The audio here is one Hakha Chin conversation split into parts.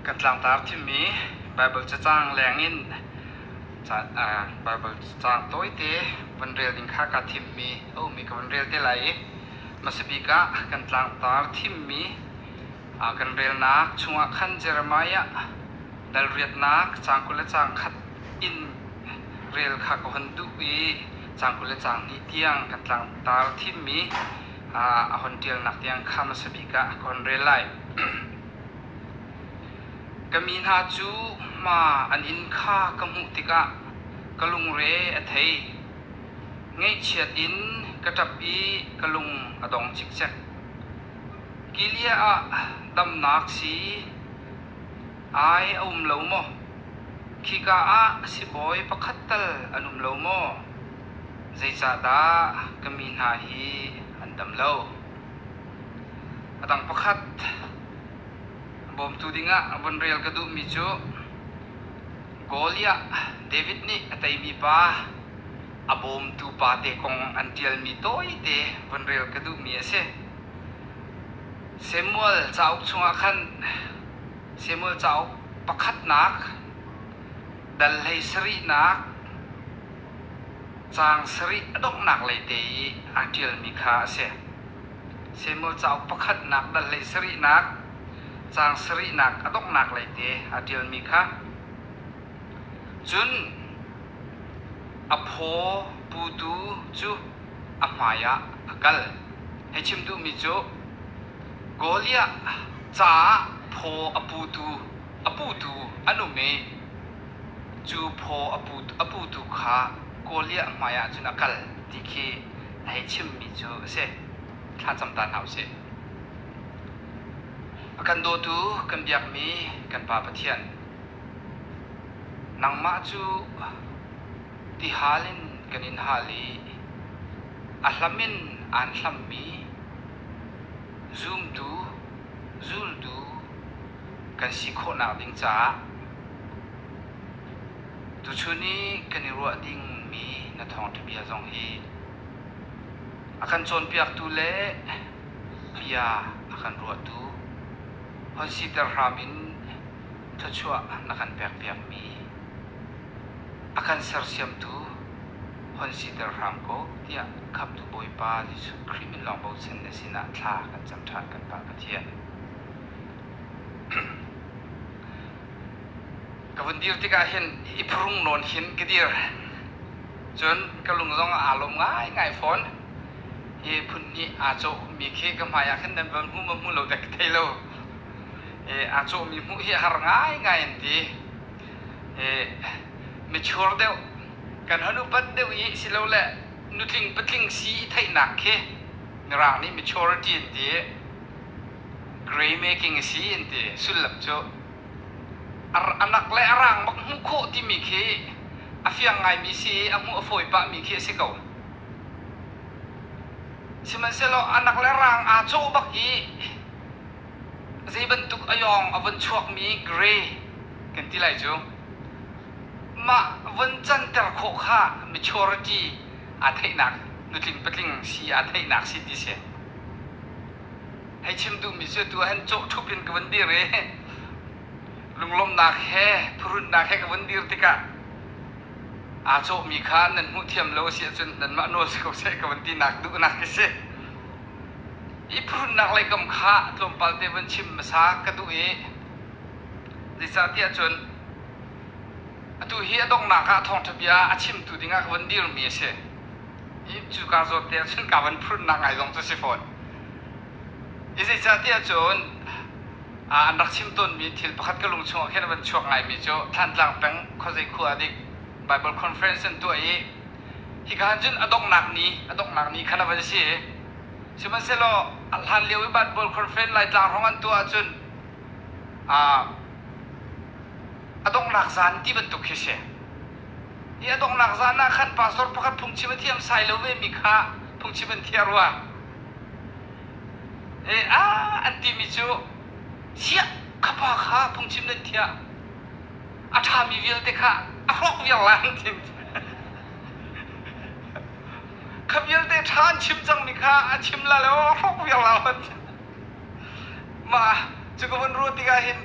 Kan tlangtar thimmi Baibal cacang lengin Baibal cacang tawite van rel ding kha kaa thimmi a ummi ka van rel te lai i hmasa bik ah kan tlangtar thimmi kan relnak chungah khan Jeremiah dal riatnak caang 20 le caang khat in rel kha ka hun duh i caang 20 le caang hnih tiang kan tlangtar thimmi a hon ṭialnak tiang kha hmasa bik ah ka hon rel lai. Ka mi hna cu hma an in kha ka hmuh tikah ka lungre a thei. Ngaihchiat in ka ṭap i ka lung a dong cikcek. Gilead ah damnak si ai a um lo maw? Khika ah sibawi pakhat tal an um lo maw? Zeicahdah ka mi hna hi an dam lo? A dang pakhat bawmtu dingah von rel ka duhmi cu Goliath David nih a teimi pa a bawmtu pa te kong an ṭialmi tawite von rel ka duhmi a si. Samuel cauk chungah khan Samuel cauk pakhatnak dal hlei sarihnak Caang sarih a donghnak lei te i aa ṭialmi kha a si. Samuel cauk pakhatnak dal hlei sarihnak, caang sarihnak a donghnak lei te aa ṭialmi kha. Cun a phaw putu cu a hmaiah a kal. Hei chim duhmi cu Goliath caah phaw a putu a putu an um i Cu phaw a putu kha Goliath hmaiah cun a kal ti khi a hei chimmi cu a si. Thlacam ta hna usih. A kan dawtu kan biakmi kan Pa Pathian, nangmah cu tihal in kan in hal i a hlam in aan hlammi zumtu, zultu kan si khawhnak ding caah Tuchun i kan i ruah dingmi na thawngṭha bia zong hi a kan cawnpiaktu le bia a kan ruahtu hon siter hram in thluachuah na kan pekpiakmi a kan sersiamtu hon siter hram ko tiah Khamhtu Bawipa Jesuh Khrih min lawng bochan na sinah thla kan cam ṭhan kan Pa Pathian. Ka vun dir tikah hin i phrung nawn hin ka dir. Cun ka lung zong aa lawm ngaingai fawn. Hi phun hnih aa cawhmi khi ka hmai ah khin nan van hmu ma hmu lo dek ka thei lo. Aa cawhmi hmuh hi a har ngaingai an ti. Mature deuh, kan han upat deuh i silole nutling patling si i theihnak khi Mirang nih maturity an ti. Grey making a si an ti. Sullam cu a nak le a rang bak hmuh khawh timi khi a fiang ngaimi si i a hmuh a fawi pahmi khi a si ko. Sihmanhsehlaw a nak le rang aa cawh bak i zei bantuk a yawng a von chuakmi grey kan ti lai cu mah von canter khawh kha maturity aa theihnak nutling patling si aa theihnak si ti si. Hei chim duhmi cu atu ah hin cawh ṭhup in ka vun dir i lunglawmhnak he phurunnak he ka vun dir tikah aa cawhmi kha nan hmuh thiam lo a si ahcun nanmah nawl si ko seh ka vun tinak duhnak hi si. I phurunnak lei kam kha tlawmpal te vun chim hmasa ka duh i zeicahtiah cun atu hi a donghnak ah thawngṭha bia a chimtu dingah ka vun dirmi a si. I cuka zawn te ahcun kaa van phurnak ngai zong cu si fawn. I zeicahtiah cun an rak chim tawnmi thil pakhat ka lung chungah khin a van chuak ngaimi cu Thlantlang peng khuazei khua dik Bible conference an tuah i hika han cun a donghnak ni a donghnak ni khan a van si. Sihmanhsehlaw a hlan lio i Bible conference Laitlang hrawng an tuah ahcun a donghnak zan ti bantuk khi si. Hi a donghnak zan ah khan pastor pakhat phungchim a thiam sai lo vemi kha phungchim an thiah rua. E, a an timi cu siah khapa kha phungchim nan thiah a ṭhami vialte kha a hrawk viar la an ti. Kha vialte ṭha an chim cangmi kha a chim la lo a hrawk viar la an ti. Mah cu ka vun ruah tikah hin.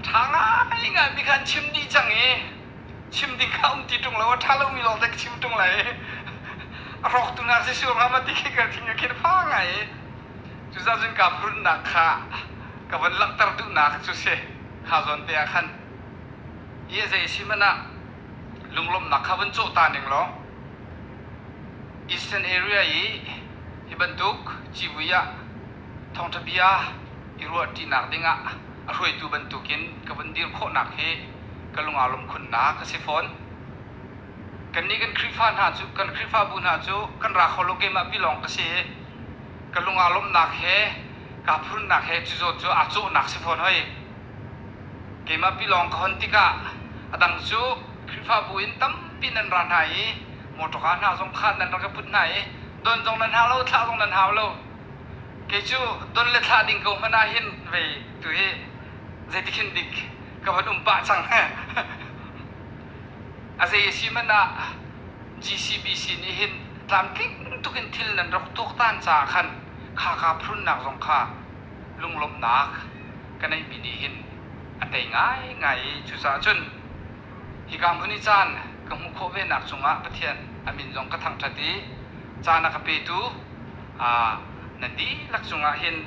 ṭha ngaingai mi kha an chim dih cang i chim ding kha um ti ṭung lo, a ṭha lomi lawng te ka chim ṭung lai i a hrawktu hna si sual hnga ma ti khi ka thin ka khin fa ngai i cucaah cun kaa phrunnak kha ka von langhter duhnak cu si kha zawn te ah khan hi a zei si hmanh ah lunglawmhnak kha vun cawh ta ning law Eastern area i hi bantuk civui ah thawngṭha bia i ruahṭinak dingah a hruaitu bantukin ka vun dir khawhnak hi ka lung aa lawmh khunnak a si fawn. Kannih kan Khrihfa hna cu kan Khrihfabu hna cu kan ra kho lo keimah pi lawng ka si i ka lung aa lawmhnak he kaa phurnak he cu zawt cu aa cawhnak si fawn hoi. Keimah pi lawng ka hon tikah a dang cu Khrihfabu in tampi nan ra hna i mawṭawka hna zong kha nan rak ka put hna i don zong nan hau lo thlah zong nan hau lo. Kei cu don le thlah ding ko hmanh ah hin vei tu hi zeitikhin dik ka van um pah cang. A zei a si hmanh ah GCBC nih hin tlamtling tuk in thil nan rak tuaktan caah khan khaka phrunnak zong kha lunglawmhnak ka neihmi nih hin a tei ngaingai i cucaah cun hika hmun i caan ka hmuh khawh venak cungah Pathian a min zong ka thangṭhat i caan a ka petu nan dihlak cungah hin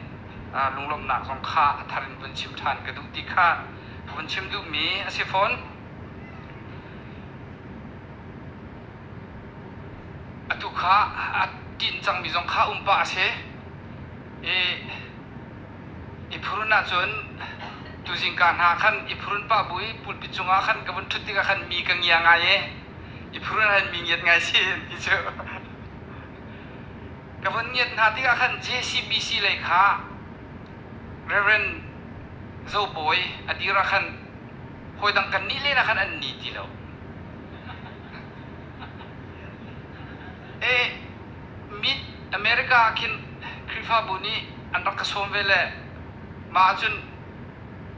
lunglawmhnak zong kha a thar in vun chim ṭhan ka duh ti kha ka vun chim duhmi a si fawn. Atu kha a ṭin cangmi zong kha um pah a si. I i phurun ahcun tuzingka hna khan i phurun pah bu i pulpit cungah khan ka vun ṭhut tikah khan mi ka ngia ngai i i phurun ah hin mi ngiat ngai si an ti cu. Ka vun ngiat hna tikah khan JCBC lei kha Reverend Zo Bawi a dir ah khan hawi dang kan nih len ah khan an ni ti lo. E Mid America ah khin Khrihfabu nih an rak ka sawm ve le mah ahcun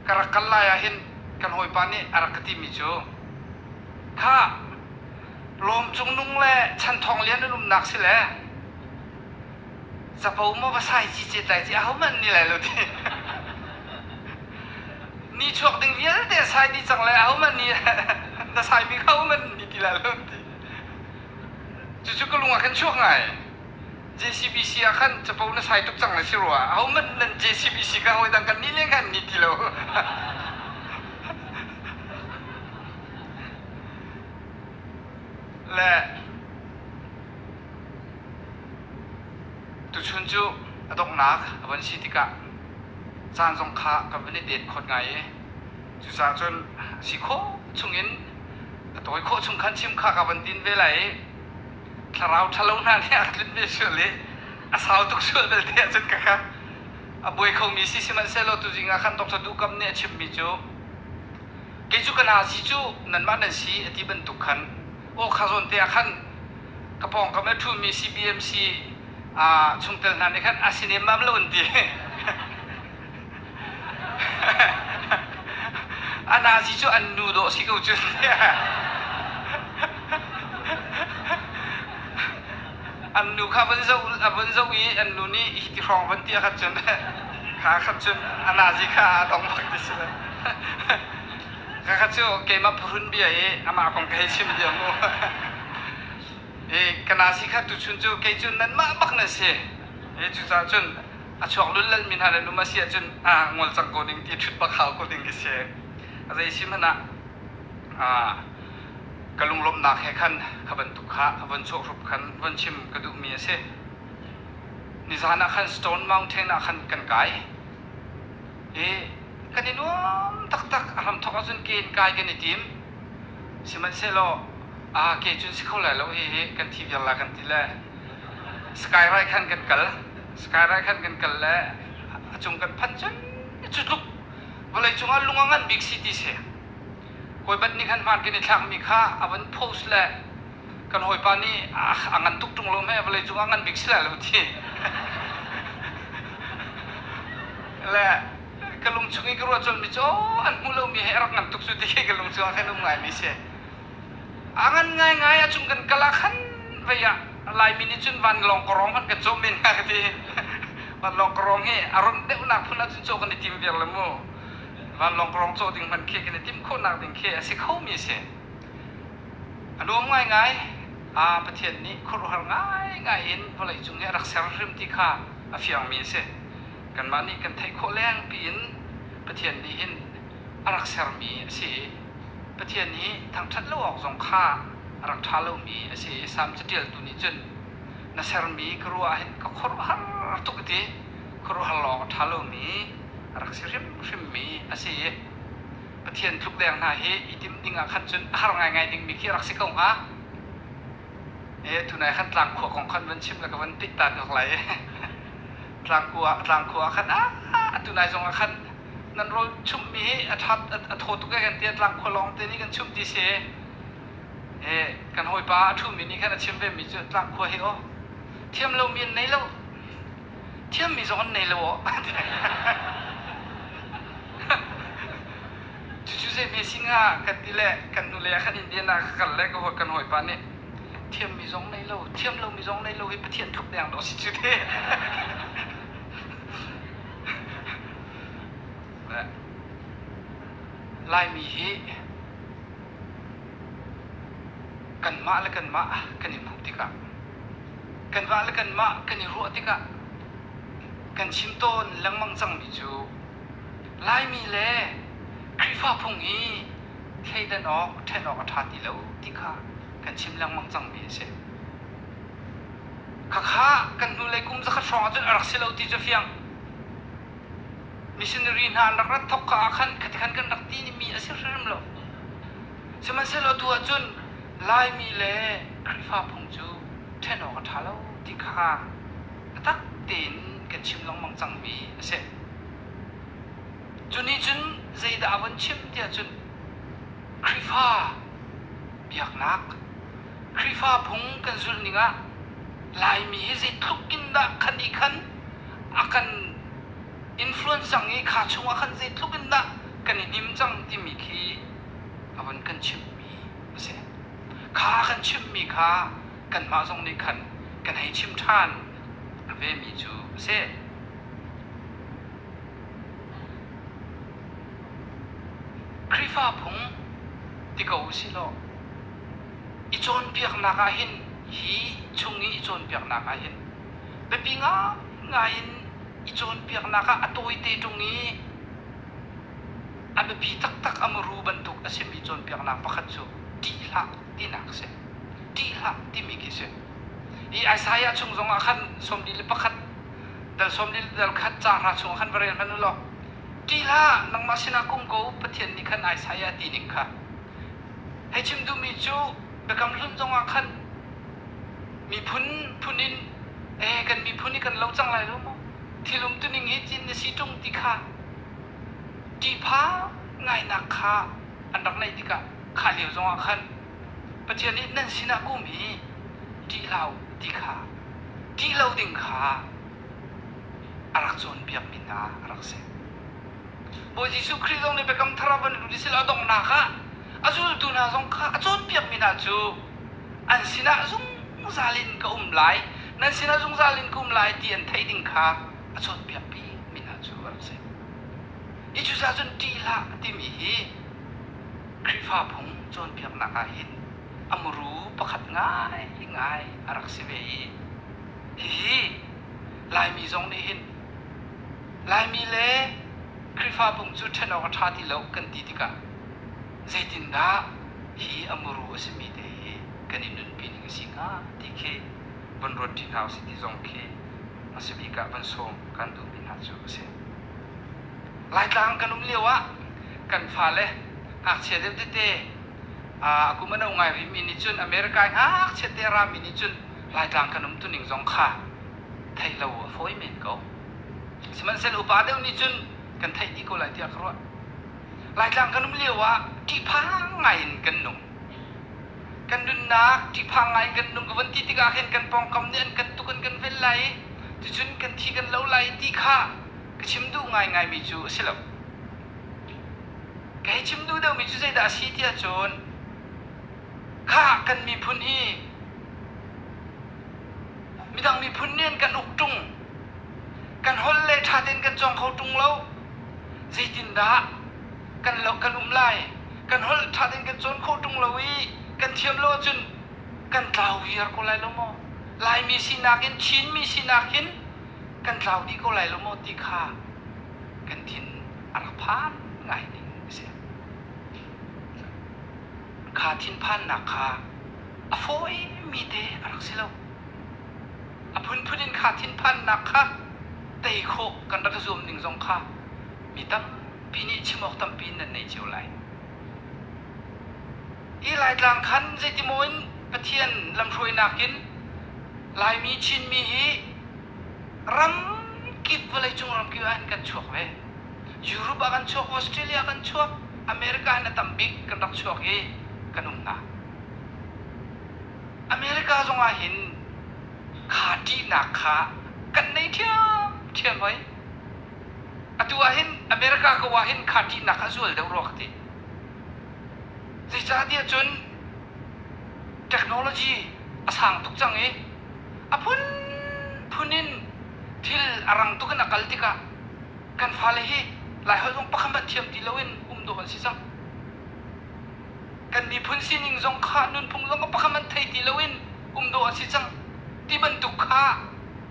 ka rak kal lai ah hin kan hawipa nih a rak ka timi cu kha lawm cungnung le chan thawng lian an umnak si le capo maw va sai ci cet lai ci ahohmanh ni lai lo ti ni chuak ding vialte sai dih cang le ahohmanh ni na saimi kha ahohmanh ni ti lai lo ti Cucu ka lung ah khan chuak ngai. JCBC ah khan capo na sai tuk cang na si rua. Ahohmanh nan JCBC kha hawi dang kan nih len khan ni ti lo. Le tuchun cu a donghnak a von si tikah caan zong kha kan van i det khawt ngai i Cucaah cun a si khawh chungin a tawi khawh chung khan chim kha ka van tin ve lai i thlarau ṭhalo hna nih a tlun ve sual i a sau tuk sual belte ahcun ka kha a buai khomi si sihmanhsehlaw tuzing ah khan Dr. Duhkam nih a chimmi cu kei cu ka nazi cu nanmah nan si a ti bantuk khan aw kha zawn te ah khan ka pawngkam a ṭhumi CBMC chungtel hna nih khan a si nemmam lo an ti. A nazi cu an nu dawh si ko cu. An nu kha van zoh a van zoh i an nu nih hi ti hrawng van ti a khat cun kha khat cun a nazi kha a dong bak ti si. Kha kha cu keimah phuhrun bia i amah kong ka hei chim diam mu. I ka nazi kha tuchun cu kei cu nanmah bak nan si. I cucaah cun a chuak lullalmi hna le num a si ahcun ah ngol cang ko ding ti ṭhut bak hau ko ding khi si. A zei si hmanh ah ka lunglawmhnak he khan kha bantuk kha von chuahrup khan von chim ka duhmi a si. Nizan ah khan Stone Mountain ah khan kan kai. I kan i nuam taktak a hramthawk ahcun ke in kai kan i tim. Sihmanhsehlaw ah ke cun si kho lai lo hihi kan thi viar la kan ti le Skyrai khan kan kal. Skyrai khan kan kal le a cung kan phanh cun cu tluk vawlei cungah lung a ngan bik si ti si. Hawibat nih khan hmaan kan i thlakmi kha a van post le kan hawipa nih a ngan tuk ṭung lo hme vawlei cungah ngan bik si lai lo ti. Le ka lung chung i ka ruah colhmi cu an hmuh lomi he a rak ngan tuk cu ti khi ka lung chungah khan um ngaimi si. A ngan ngaingai a cung kan kal ah khan vei ah Laimi nih cun vanlawng kawrong hmanh kan cawh men hnga ka ti. Vanlawng kawrong hi a ron deuhnak phun ahcun cawh kan i tim viar le mu. Vanlawng rong cawh ding hmanh khi kan i timh khawhnak ding khi a si khomi a si. A nuam ngaingai. Aa Pathian nih khuaruahhar ngaingai in vawleicung hi a rak ser hrim ti kha a fiangmi a si. Kanmah nih kan theih khawh lengpi in Pathian nih hin a rak sermi a si i Pathian hi thangṭhat lo awk zong kha a rak ṭha lomi a si i Salm caṭialtu nih cun na sermi ka ruah ah hin ka khuaruahhar tuk a ti. Khuaruahhar lawng a ṭha lomi a rak si hrimhrimmi a si i Pathian tluk deng hna hi i timh ding ah khan cun a har ngaingai dingmi khi a rak si ko hnga. E tunai khan tlangkhua kong khan van chim le ka van pit ta dok lai. Tlangkhua tlangkhua ah khan ah tunai zong ah khan nan rawl chumhmi hi a ṭhat a thaw tuk e kan ti tlangkhua lawng te nih kan chumh ti si. E kan hawipa a ṭhumi nih khan a chim ve mi cu tlangkhua hi aw thiam lomi an nei lo thiammi zong an nei lo aw. Cucu zei hme si hnga kan ti le kan hnulei ah khan Indian ah ka kal le ka hawi kan hawipa nih thiammi zong nei lo, thiam lomi zong nei lo hi Pathian tluk deng dawh si cu te. Laimi hi kanmah le kanmah kan i hmuh tikah kanmah le kanmah kan i ruah tikah kan chim tawn lengmang cangmi cu Laimi le Khrihfa phung hi thleidan awk, ṭhen awk a ṭha ti lo ti kha kan chim lengmang cangmi a si. Khakha kan hnulei kum zakhat hrawng ahcun a rak si lo ti cu fiang. Missionary hna an rak rat thok ka ah khan khatikhan kan rak ti mi a si hrim lo. Sihmanhsehlaw tu ahcun Laimi le Khrihfa phung cu ṭhen awk a ṭha lo ti kha biatak tein kan chim lengmang cangmi a si. Cu nih cun zeidah a von chim tiah cun Khrihfa biaknak, Khrihfa phung kan zulh ning ah Laimi hi zeitluk in dah khan i khan a kan influence cang i kha chungah khan zeitluk in dah kan i hnim cang timi khi a von kan chimhmi a si. Kha a kan chimhmi kha kanmah zong nih khan kan hei chim ṭhan vemi cu a si. Khrihfa phung ti ko u sih law i cawnpiaknak ah hin hi chung i i cawnpiaknak ah hin biapi ngaingai in i cawnpiaknak ah a tawite ṭung i a biapi taktak a muru bantuk a simi cawnpiaknak pakhat cu ṭih hlah tinak a si. Ṭih hlah timi khi a si. Hi Isaiah chung zongah khan 41 dal 41 caang hra chungah khan va rel hmanh u law ṭih hlah nangmah sinah kum ko Pathian nih khan Isaiah ti ning kha hei chim duhmi cu biakam hlun zongah khan miphun phun in eh kan miphun hi kan lo cang lai lo maw thil umtuning hi cin na si ṭung ti kha ṭihpha ngainak kha an rak neih tikah kha lio zongah khan Pathian nih nan sinah ka um i ṭih hlah u ti kha ṭih lo ding kha a rak cawnpiakmi hna a rak si. Bawi Jesuh Khrih zong nih Biakam Thar ah van lut i a donghnak ah a zultu hna zong kha a cawnpiakmi hna cu an sinah zungzal in ka um lai, nan sinah zungzal in ka um lai ti an theih ding kha a cawnpiak bikmi hna cu a rak si. Hi cucaah cun ṭih hlah timi hi Khrihfa phung cawnpiaknak ah hin a muru pakhat ngaingai a rak si ve i hihi Laimi zong nih hin Laimi le Khrihfa phung cu ṭhen awk a ṭha ti lo kan ti tikah zeitindah hi a muru a simi te hi kan i nunpi ning a si hnga ti khi von ruat ṭi hna usih ti zong khi a si bik ah van sawm kan duhmi hna cu a si. Laitlang kan um lio ah kan fale ngakchia deuh tete a kum a no ngai rihmi nih cun America i ngakchia te a rami nih cun Laitlang kan um tuning zong kha theih lo a fawi men ko. Sihmanhsehlaw upa deuh nih cun kan theih dih ko lai tiah ka ruah. Laitlang kan um lio ah ṭihphang ngai in kan nung. Kan nunnak ṭihphang ngai in kan nung ka von ti tikah khin kan pawngkam nih an kan tuk an kan vel lai i cucun kan thi kan lo lai ti kha ka chim duh ngaingaimi cu a si lo. Ka hei chim duh deuhmi cu zeidah a si tiah cun khah kan miphun hi midang miphun nih an kan uk ṭung. Kan holh le ṭha tein kan cawng kho ṭung lo. Zeitindah? Kan lo kan um lai. Kan holh ṭha tein kan cawn khawh ṭung lo i kan thiam lo ahcun kan tlau viar ko lai lo maw? Laimi sinak in Chinmi sinak hin kan tlau dih ko lai lo maw ti kha kan thin a rak phan ngai ning a si. Kha thinphannak kha a fawimi te a rak si lo. A phunphun in kha thinphannak kha tei khawh kan rak i zuam ning zong kha mi tampi nih chim awk tampi in nan nei cio lai. Hi Laitlang khan zeitimaw in Pathian lamhruainak in Laimi Chinmi hi ramkip vawleicung ramkip ah hin kan chuak ve. Europe ah kan chuak, Australia ah kan chuak, America hin a tam bik kan rak chuak i kan um hna. America zong ah hin kha ṭihnak kha kan nei ṭhiamṭhiam hoi. Atu ah hin America ko ah hin kha ṭihnak kha a zual deuh rua ka ti. Zeicahtiah cun technology a sang tuk cang i a phunphun in thil a rang tuk in a kal tikah kan fale hi Laiholh zong pakhat hmanh thiam ti loin um dawh an si cang. Kan miphun sining zong kha nunphung zong kha pakhat hmanh thei ti loin um dawh an si cang ti bantuk kha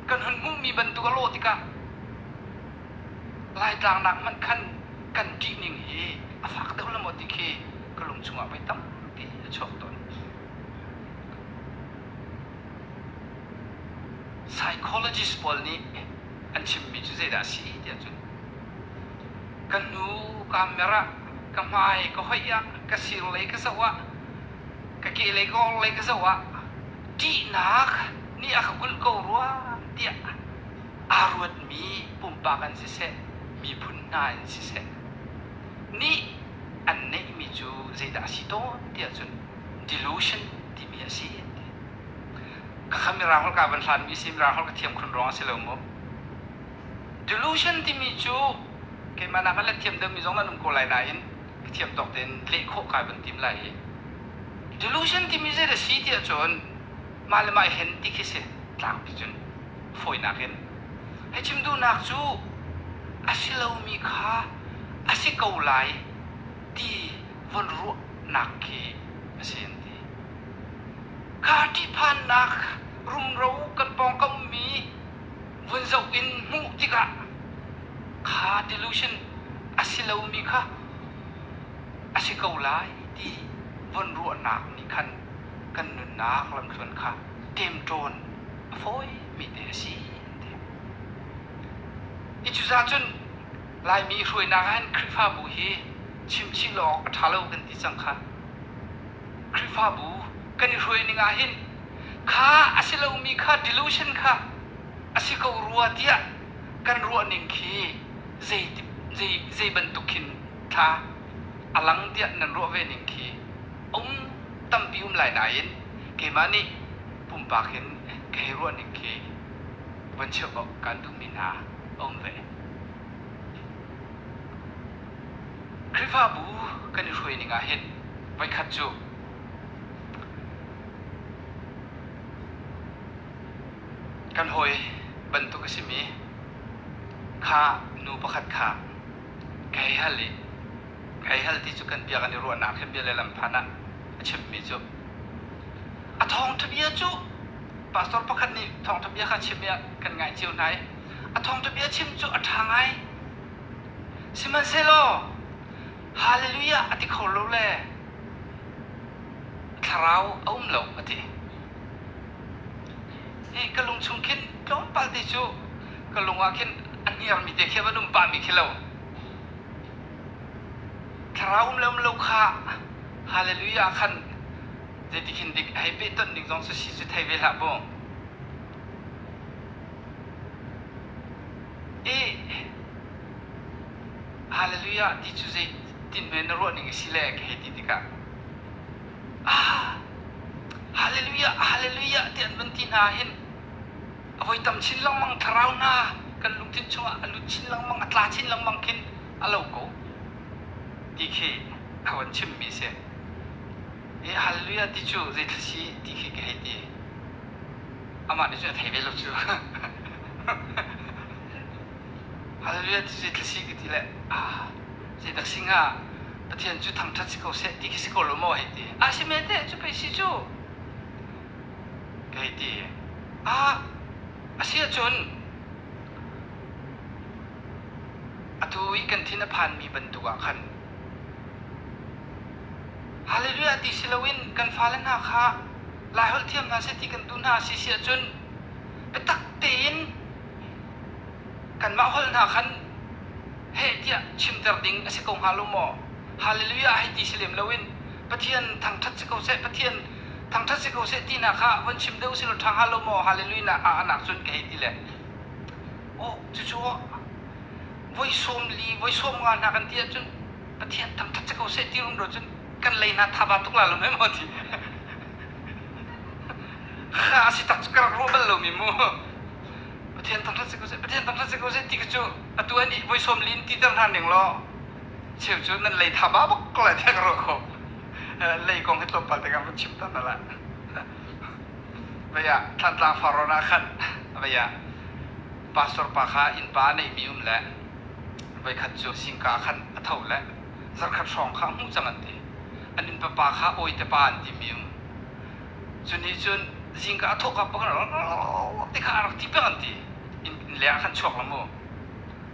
kan hun hmuhmi bantuk a lawh tikah Laitlang nak hmanh khan kan ṭihning hi a fak deuh lo maw ti khi ka lung chungah voi tampi a chuak tawn. Psychologist pawl nih an chimmi cu zeidah a si tiah cun ka hnu kaa mer ah, ka hmai ka hoih ah, ka sirlei ka zoh ah, ka kehlei ka orhlei ka zoh ah ṭihnak nih a ka kulh ko rua tiah aa ruatmi pumpak an siseh, miphun hna in siseh, nih an neihmi cu zeidah a si tawn tiah cun delusion timi a si an ti. Khakha Mirang holh ka van hlanmi si Mirang holh ka thiam khun ruang a si lo mu. Delusion timi cu keimah nak a let thiam deuhmi zong nan um ko lai nain ka thiam tawk tein leh khawh kai van tim lai i delusion timi zei dah si tiah cun mah le mah i hen ti khi si tlangpi cun fawinak in hei chim duhnak cu a si lomi kha a si ko lai ti von ruahnak khi a si an ti. Kha ṭihphannak rumro kan pawngkam ummi vun zoh in hmuh tikah kha delusion a si lomi kha a si ko lai ti von ruahnak nih khan kan nunnak lamthluan kha ṭemṭawn a fawimi te a si an ti. Hi cucaah cun Laimi hruainak ah hin Khrihfabu hi chimchih lo awk a ṭha lo kan ti cang kha. Khrihfabu kan i hruai ning ah hin kha a si lomi kha delusion kha a si ko rua tiah kan ruah ning khi zei zei zei bantuk khin thla a lang tiah nan ruah ve ning khi um tampi um lai nain keimah nih pumpak in ka hei ruah ning khi van cheuh awk kaan duhmi hna a um ve. Khrihfabu kan i hruai ning ah hin voikhat cu kan hawi bantuk a simi kha nu pakhat kha ka hei hal i ka hei hal ti cu kan bia kan i ruahnak hin bia le lam phan ah a chimmi cu a thawngṭha bia cu pastor pakhat nih thawngṭha bia kha chim i kan ngaih cio hna i a thawngṭha bia chim cu a ṭha ngai Sihmanhsehlaw Hallelujah a ti kho lo le thlarau a um lo a ti. Hi ka lung chung khin tlawmpal te cu ka lung ah khin a hniarmi te khi a van um pahmi khi lo. Thlarau um le um lo kha Hallelujah khan zeiti khin dik hei pehtonh ding zong cu si cu thei ve hlah bu. I Hallelujah ti cu zeitin hme na ruah ning a si le ka hei ti tikah ah Hallelujah Hallelujah ti an van ti hna hin a voi tam chin lengmang thlarau hna kan lungthin chungah a lut chin lengmang a tla chin lengmang khin a lo ko ti khi a van chimmi si. I Hallelujah ti cu zeithil si ti khi ka hei ti. Amah nih cun a thei ve lo cu. Hallelujah ti cu thlasi ka ti le ah zeidak si hnga? Pathian cu thangṭhat si ko seh ti khi si ko lo maw hei ti. A si me te cu pei si cu. Ka hei ti. Ah, a si ahcun atu i kan thin a phanmi bantuk ah khan Hallelujah ti si loin kan fale hna kha Laiholh thiam hna seh ti kan duh hna si si ahcun biatak tein kanmah holh hna khan heh tiah chimter ding a si ko hnga lo maw? Hallelujah hei ti si lem loin Pathian thangṭhat si ko seh, Pathian thangṭhat si ko seh ti hna kha von chim deuh silo ṭha hnga lo maw? Hallelujah ah anak cun ka hei ti le. Oh, cucu voi sawm li, voi sawm nga hna kan ti ahcun Pathian thangṭhat si ko seh ti rumro cun kan lei hna thaba tuk la lo mei maw ti. Kha a si tak cu ka rak ruah bal lomi mu. Pathian thangṭhat si ko seh, Pathian thangṭhat si ko seh ti kha cu atu an i voi sawm li in titer hna ning law cheu cu nan lei tha ba bak ko lai tiah ka ruah ko. Lei kong hi tlawmpal te kan vun chim ta hna la. Vei ah Thlantlang Farrawn ah khan vei ah pastor pa kha innpa a neihmi um le voikhat cu zingka ah khan a tho le zarkhat hrawng kha a hmuh cang an ti. An innpa pa kha Awite pa an timi um. Cu nih cun zingka a thawhka bak ti kha a rak ti peng an ti. Inn leng ah khan chuak la mu.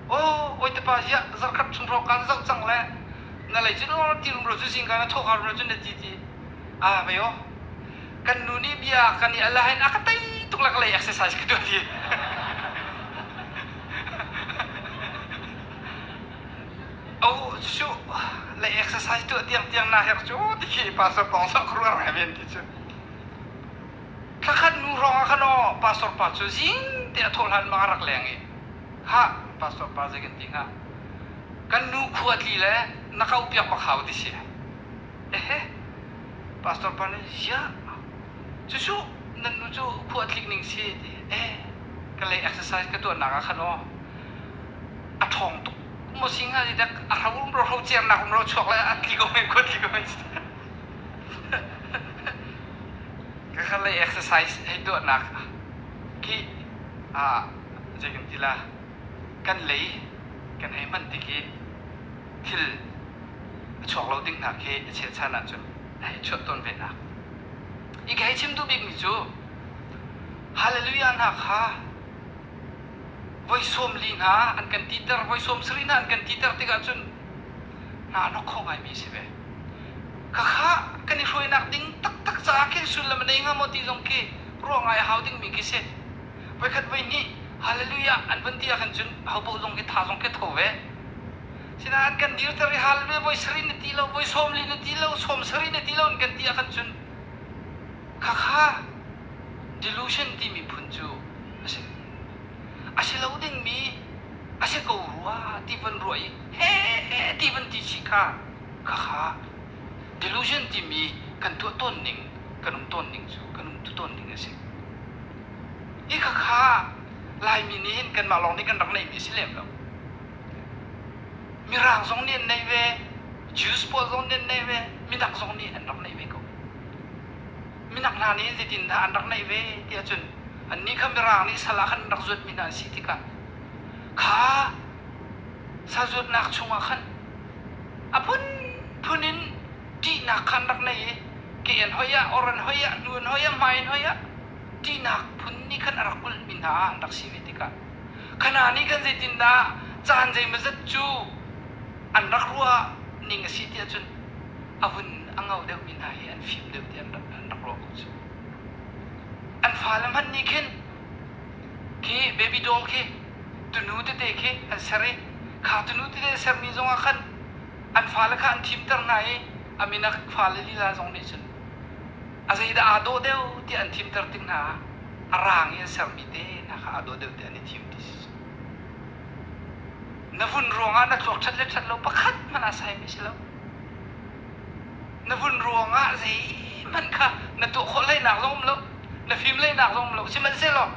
Aw, awite pa ziah zarkhat chung hrawng kaan zoh cang le na lei cu ti rumro cu zingka na thawhka rumro cu na ti ti. Ah, vei aw. Kan nu nih bia kan i al ahhin a ka tei tuk le ka lei exercise ka tuah ti. Oh, cu le exercise tuah tiang tiang na herh cu ti khi pastor tong sok ruar ngai men ti cu. Thlakhat nu hrawng ah khan aw pastor pa cu zing te a thawh hlan ma rak leng i ha pastor pa zei kan ti hnga kan nu khua tli le na kau piak bak hau ti si. Ehe pastor pa nih ziah cucu nan nu cu khua tlik ning si ti eh ka lei exercise ka tuahnak ah khan aw a ṭhawng tuk maw si hnga ti dak a hro um ro hro cernak um ro chuak le a tli ko men ko tli ko men ka kha lei exercise hei tuahnak khi a zei kan ti la kan lei kan hei hman tik i thil a chuak lo ding hna khi a chechan ahcun a hei chuah tawn ve nak i ka hei chim duh bikmi cu hallelujah hna kha voi 40 hna an kan titer, voi 70 hna an kan titer tikah cun hna hnok kho ngaimi a si ve. Khakha kan i hruainak ding taktak caah khin sullam a nei hnga maw ti zong khi ruah ngai a hau dingmi khi si. Voikhat voi hnih hallelujah an vun ti ahkhan cun hopaoh zong khi tha zong khi tho ve. Sinain an kan dirter i hallelujah voi sarih na ti lo, voi 40 na ti lo, 70 na ti lo an kan ti ahkhan cun khakha delusion timi phun cu a si. A si lo dingmi a si ko rua ti van ruah i he ti van ti chih kha khakha delusion timi kan tuah tawn ning kan um tawn ning cu kan um tu tawn ning a si. Hi khakha Laimi nih hin kanmah lawng nih kan rak neihmi a si lem lo. Mirang zong nih an neih ve, Jews pawl zong nih an neih ve, minak zong nih an rak neih ve ko. Minak hna nih zeitindah an rak neih ve ti ahcun annih kha Mirang nih sal ah khan an rak zuatmi hna an si tikah kha sal zuatnak chungah khan a phunphun in ṭihnak kha an rak nei i ke an hoi ah, or an hoi ah, hnu an hoi ah, hmai an hoi ah ṭihnak phun nih khan a rak kulhmi hna an rak si ve tikah khana nih khan zeitindah caan zeimawzat cu an rak ruah ning a si ti ahcun a vun a ngo deuhmi hna hi an fim deuh ti an rak, an rak ruah ko cu. An fale hmanh nih khin khi baby doll khi tunu tete khi an ser i kha tunu tete an sermi zongah khan an fale kha an thimter hna i a minak fale lila zong nih cun a zeidah aa dawh deuh tiah an thimter tik hna ah a rang i an sermi te hna kha aa dawh deuh tiah an i thim ti si. Na vun ruangah na thluak ṭhat le ṭhat lo pakhat hmanh aa saimi si lo. Na vun ruangah zeihmanh kha na tuah khawh hleinak zong um lo, na fim hleinak zong um lo. Sihmanhsehlaw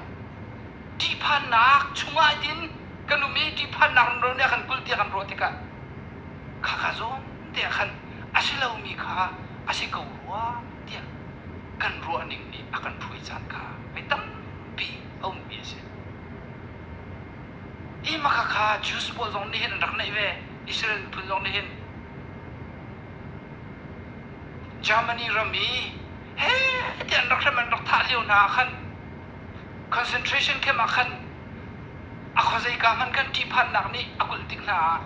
ṭihphannak chungah tin kan um i ṭihphannak rumro nih a kan kulh tiah kan ruah tikah khakha zawn te ah khan a si lomi kha a si ko rua tiah kan ruah ning nih a kan hruai caan kha voi tampi a ummi a si. Hi maka kha Jews pawl zong nih hin an rak neih ve. Israel miphun zong nih hin. Germany ram i he ti an rak hrem an rak thah lio hna ah khan concentration camp ah khan a khuazeika hmanh khan ṭihphannak nih a kulh tik hna ah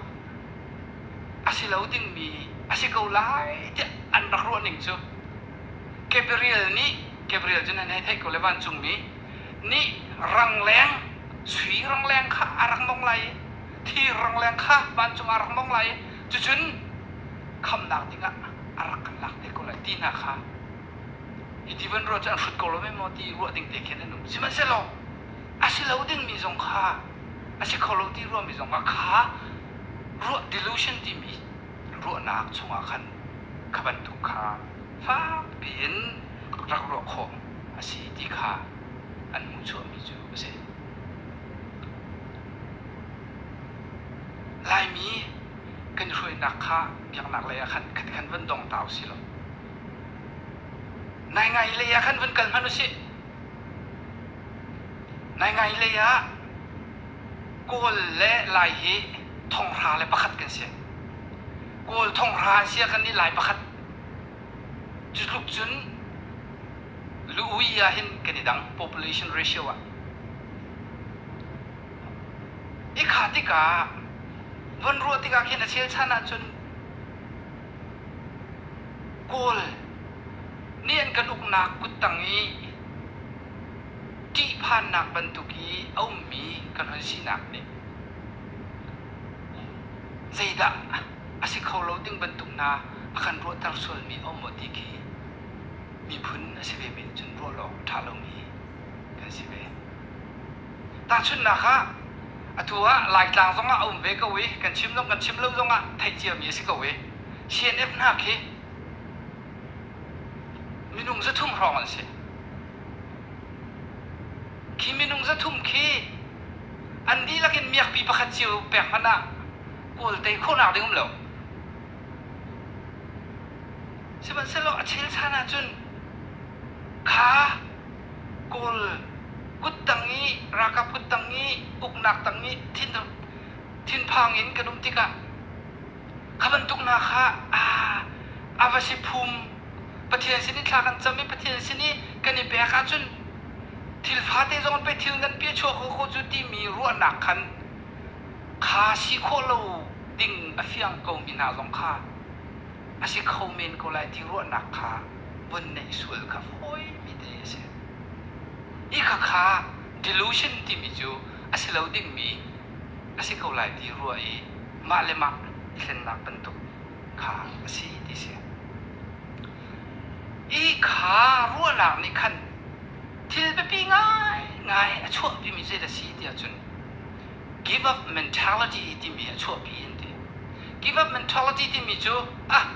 a si lo dingmi a si ko lai tiah an rak ruah ning cu Gabriel nih Gabriel cu nan hei theih ko le vancungmi nih rangleng sui rangleng kha a rak mong lai i thir rangleng kha vancung ah a rak mong lai i cucun khamnak dingah a rak kan lak te ko lai ti hna kha hi ti van ruah cu an hrut ko lo men maw ti ruah ding te khin an um. Sihmanhsehlaw a si lo dingmi zong kha a si kho lo ti ruahmi zong kha kha ruah delusion timi ruahnak chungah khan kha bantuk kha fakpi in rak ruah khawh a si ti kha an hmuhchuahmi cu a si. Laimi kan hruainak kha biaknak lei ah khan khat khan van dong ta usih law Naingai lei ah khan vun kal hmanh usih. Naingai lei ah Kawl le Lai hi thonghra le pakhat kan si. Kawl thonghra an si ah kan nih Lai pakhat. Cu tluk cun lu-ui ah hin kan i dang population ratio ah. I kha tikah von ruah tikah khin a chelchan ahcun Kawl nih an kan uknak kuttang i ṭihphannak bantuk i a ummi kan hun sinak nih zeidah a si kho lo ding bantuk hna a kan ruahter sualmi a um maw ti khi miphun a si vemi nih cun ruah lo awk a ṭha lomi kan si ve. Tahchunhnak ah, atu ah Laitlang zongah a um ve ko i kan chim zong kan chim lo zongah theih ciami a si ko i CNF hna khi minung 300 hrawng an si. Khi minung 300 khi an dihlak in miakpi pakhat cio pek hmanh ah Kawl tei khawhnak ding um lo. Sihmanhsehlaw a chelchan ahcun kha Kawl kuttang i ralkap kuttang i uknak tang i thin thinphang in kan um tikah kha bantuk hna kha a va si phum Pathian sin i thla kan cam i Pathian sin i kan i pek ahcun thil fate zong pe thil nganpi a chuak kho ko cu timi ruahnak khan kha si khawh lo ding a fiang komi hna zong kha a si kho men ko lai ti ruahnak kha vun neih sual kha fawimi te a si. Hi khakha delusion timi cu a si lo dingmi a si ko lai ti ruah i mah le mah i hlennak bantuk kha a si ti si. Hi kha ruahnak nih khan thil biapi ngaingai a chuahpimi zeidah a si tiah cun give up mentality timi a chuahpi an ti. Give up mentality timi cu ah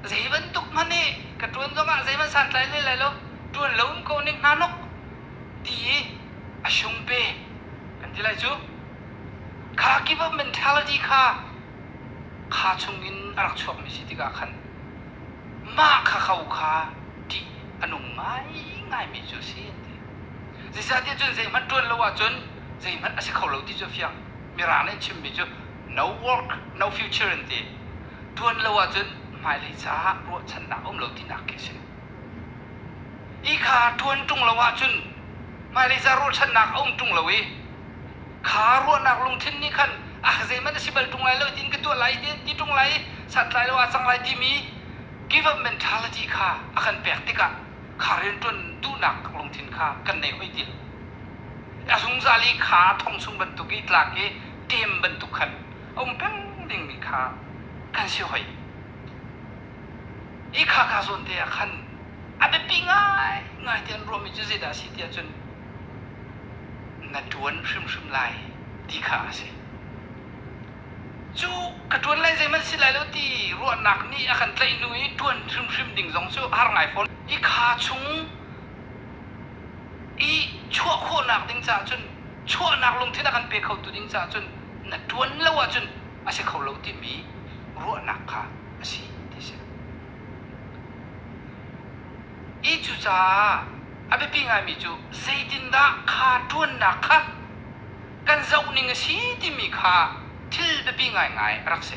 zei bantuk hmanh hi ka ṭuan zongah zeihmanh santlai hlei lai lo ṭuan lo um ko ning hna nok ti i a sung pe kan ti lai cu. Kha give up mentality kha kha chungin a rak chuakmi si tikah khan mah kha kho kha ṭih a nung ngaingaimi cu a si an ti. Zeicahtiah cun zeihmanh ṭuan lo ahcun zeihmanh a si kho lo ti cu a fiang. Mirang nih an chimmi cu no work, no future an ti. Ṭuan lo ahcun hmailei caah ruahchannak a um lo tinak khi a si. Hi kha ṭuan ṭung lo ahcun hmailei ca ruahchannak a um ṭung lo i kha ruahnak lungthin nih khan ah zeihmanh a si bal ṭung lai lo tiin ka tuah lai ti ṭung lai i santlai lo ah cang lai timi give up mentality kha a kan pek tikah kha rianṭuan duhnak lungthin kha kan nei hoi ti lo. A zungzal i kha thong chung bantuk i tlak i ṭem bantuk khan a um peng dingmi kha kan si hoi. Hi kha ka zawn te ah khan a biapi ngaingai ti an ruahmi cu zeidah a si tiah cun na ṭuan hrimhrim lai ti kha a si. Cu ka ṭuan lai zeihmanh si lai lo ti ruahnak nih a kan tlaih hnu i ṭuan hrimhrim ding zong cu a har ngai fawn. Hi kha chung i chuah khawhnak ding caah cun chuahnak lungthin a kan pe khotu ding caah cun na ṭuan lo ahcun a si kho lo timi ruahnak kha a si ti si. I cucaah a biapi ngaimi cu zeitindah kha ṭuannak kha kan zoh ning a si timi kha thil biapi ngaingai a rak si.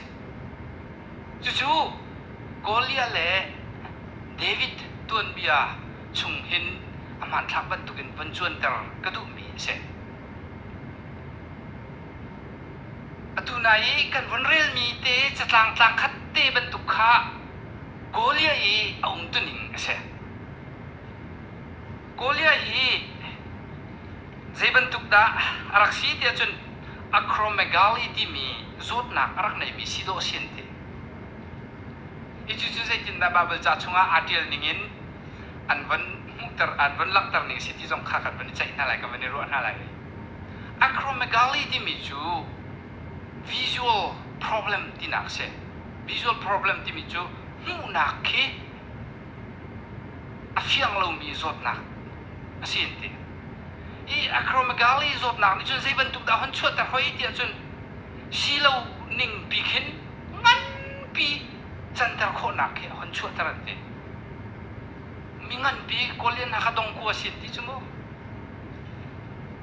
Cucu Goliath le David tuanbia chung hin a hmanthlak bantukin von cuanter ka duhmi a si. Atu nai i kan vun relmi te catlang tlangkhat te bantuk kha Goliath i a umtuning a si. Goliath hi zei bantuk dah a rak si tiah cun acromegaly timi zawtnak a rak neimi si dawh a si an ti. Hi cucu zeitindah Baibal ca chungah aa ṭial ningin an von hmuhter, an von langhter ning a si ti zong kha kan von i ceih hna lai, kan von i ruah hna lai. Acromegaly timi cu visual problem tinak a si. Visual problem timi cu hmuhnak khi a fiang lomi zawtnak a si an ti. I acromegaly zawtnak nih cun zei bantuk dah hon chuahter hoi tiah cun si lo ning pi khin nganpi canter khawhnak khi a hon chuahter an ti. Mi nganpi Kawlian hna kha dongkua si an ti cu mu.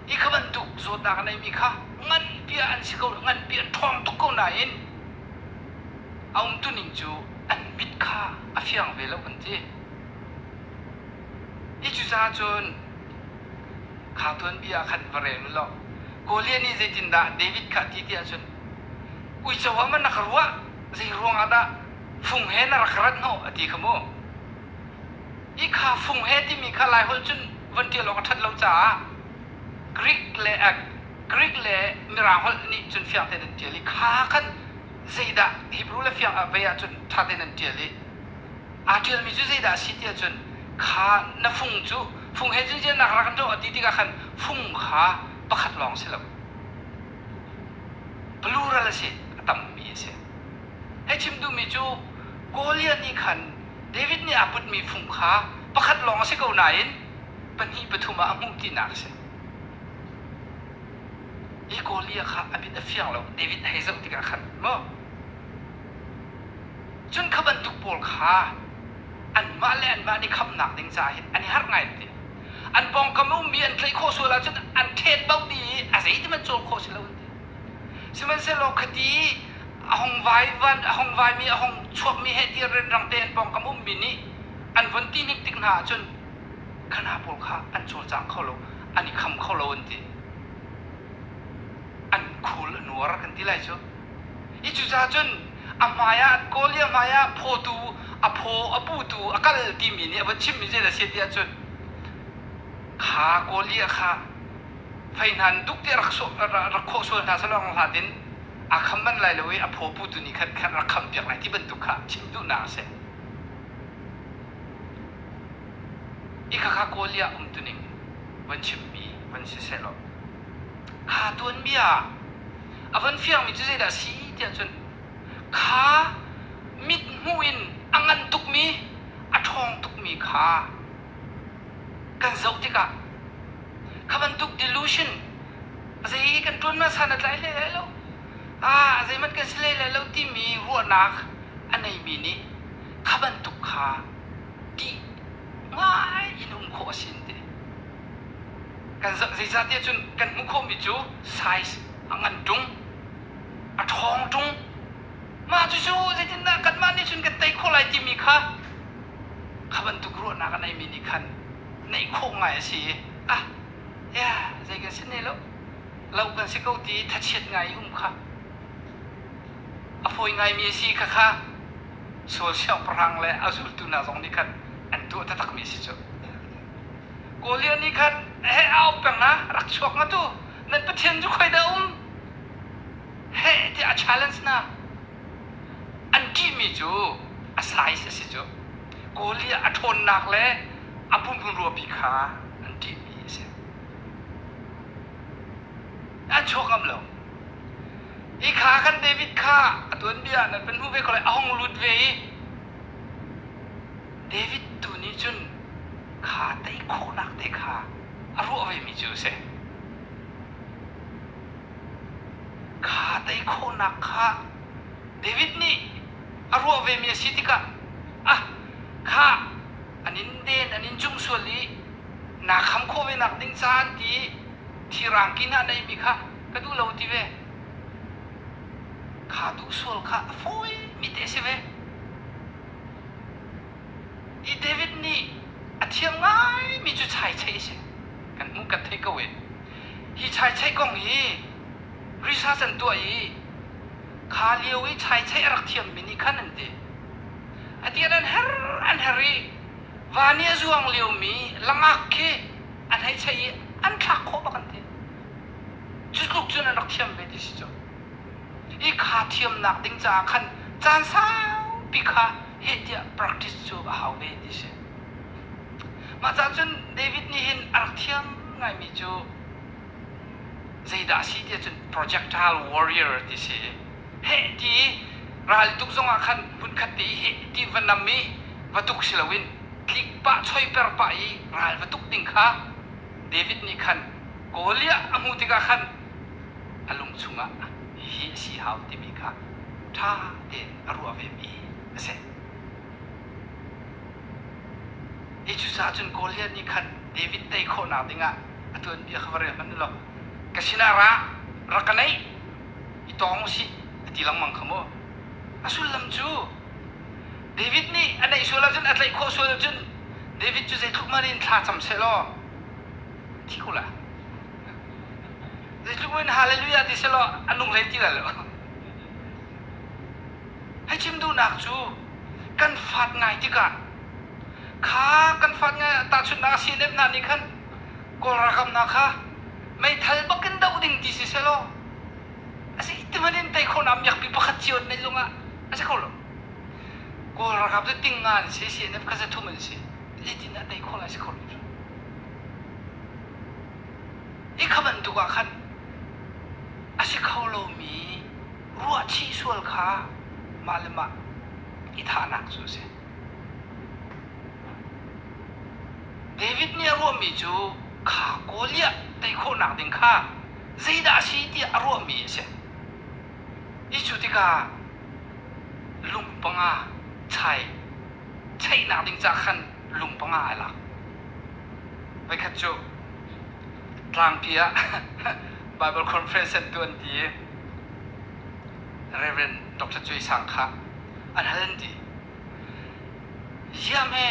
Hi kha bantuk zawtnak a neimi kha nganpi ah an si ko, nganpi an ṭhawng tuk ko nain a umtuning cu an mit kha a fiang ve lo an ti. Hi cucaah cun kha tuanbia ah khan va rel u law Goliath nih zeitindah David kha a ti ti ahcun uico ah maw na ka ruah zei ruangah dah fung he na rak rat hnawh a ti kha mu. Hi kha fung he timi kha Laiholh cun von ṭial awk a ṭhat lo caah Greek le Greek le Mirang holh nih cun fiang tein an ṭial i kha khan zeidah Hebrew le fiang ah vei ahcun ṭha tein an ṭial i aa ṭialmi cu zeidah a si ti ahcun kha na fung cu fung he cun zianak rak kan ṭawh a ti tikah khan fung kha pakhat lawng si lo plural a si a tammi a si. Hei chim duhmi cu Goliath nih khan David nih aa putmi fung kha pakhat lawng a si ko nain pahnih pathum ah a hmuh tinak a si. Hi Goliath kha a mit a fiang lo David hei zoh tikah khan maw cun kha bantuk pawl kha anmah le anmah nih khamnak ding caah hin an i harh ngai an ti. An pawngkam a ummi an tlaih khawh sual ahcun an ṭhen bauh dih i a zeiti hmanh cawl khawh si lo an ti. Sihmanhsehlaw khati a hung vai van a hung vaimi a hung chuakmi he ti renrang te an pawngkam ummi nih an von ti hnik tik hna ahcun khana pawl kha an cawlcang kho lo an i kham kho lo an ti an khul a nuar kan ti lai cu i cucaah cun a hmai ah Goliath hmai ah phawtu a phaw a putu a kal timi nih a von chimmi zei dah a si ti ahcun kha Goliath kha fei hna in duk tiah rak rak khawh sual hna selaw hlat in aa kham manh lai lo i a phaw putu nih khan khan rak kham piak lai ti bantuk kha chim duhnak a si. I khakha Kawlia umtuning van chimmi van si sehlaw kha tuanbia a van fiangmi cu zeidah a si tiah cun kha mit hmuh in a ngan tukmi a ṭhawng tukmi kha kan zoh tikah kha bantuk delusion zei kan ṭuan ma san a tlai hlei lai lo ah zeihmanh kan si hlei lai lo timi ruahnak a neimi nih kha bantuk kha ṭih ngai in um khawh a si an ti. Kan zeicahtiah cun kan hmuh khawhmi cu size a ngan ṭung, a ṭhawng ṭung. Mah cucu zeitindah kanmah nih cun kan tei khawh lai timi kha kha bantuk ruahnak a neimi nih khan neih khawh ngai a si i ah ya zei kan si ne lo lo kan si ko ti thachiat ngai i um kha a fawi ngaimi a si kha kha Saul siangpahrang le a zultu hna zong nih khan an tuah taktakmi a si cu. Goliath nih khan he au peng ah rak chuak nga tu nan Pathian cu khoi dah um he tiah a challenge hna. An ṭihmi cu a size a si cu. Goliath a ṭhawnnak le a pumrua-pi kha an ṭihmi a si. An chuak ngam lo. Hi kha khan David kha a tuanbia nan van hmuh ve ko lai a hung lut ve i David tu nih cun kha tei khawhnak te kha a ruah vemi cu a si. Kha tei khawhnak kha David nih a ruah vemi a si tikah ah kha an in den an in cumh sual i naa kham khawh ve nak ding ca an ti i thirang ki hna neimi kha ka duh lo ti ve. Kha duh sual kha a fawimi te a si ve. I David. thiam ngaimi cu chaicheih a si. Kan hmuh kan theih ko i hi chaicheih kong hi research an tuah i kha lio i chaicheih a rak thiammi nih khan an ti. A ti an her an her i van i a zuang liomi langak khi an hei cheih i an thlak khawh bak an ti. Cu tluk cun an rak thiam ve ti si cu. I kha thiamnak ding caah khan caan saupi kha heh tiah practice cu a hau ve ti si. Mah caah cun David nih hin a rak thiam ngaimi cu zeidah a si tiah cun projectile warrior ti si. Heh ti i ral tuk zongah khan hmunkhat te i heh ti va nam i va tuk si loin tlik pah choiper pah i ral va tuk ding kha David nih khan Goliath a hmuh tikah khan a lung chungah hihi a si hau timi kha ṭha tein a ruah vemi a si. Hi cucaah cun Goliath nih khan David tei khawhnak dingah a tuanbia kha va rel hmanh u law ka sinah ra, rak ka naih, i tawng usih a ti lengmang kha mu. A sullam cu David nih a naih sual ahcun a tlaih khawh sual ahcun David cu zeitluk hmanh in thla cam seh law thi ko la. Zeitluk in hallelujah ti seh law a nung hlei ti lai lo. Hei chim duhnak cu kan fat ngai tikah kha kan fat ngai tahchunhnak CNF hna nih khan Kawl ralkap hna kha meithal bak in doh ding ti si selaw a si ti hmanh in tei khawhnak miakpi pakhat cio an neih zongah a si kho lo. Kawl ralkap cu ting nga an si, CNF kha zathum an si. Zeitindah tei khawh lai si kho lo. Hi kha bantuk ah khan a si kho lomi ruahchih sual kha mah le mah i thahnak cu a si. David nih a ruahmi cu kha Goliath tei khawhnak ding kha zeidah a si tiah a ruahmi a si. Hi cu tikah lung panga chai cheihnak ding caah khan lung panga ai lak. Voikhat cu tlangpi ah Bible conference an tuan ti i Reverend Dr. Cuai Sang kha an hal an ti. Ziah hme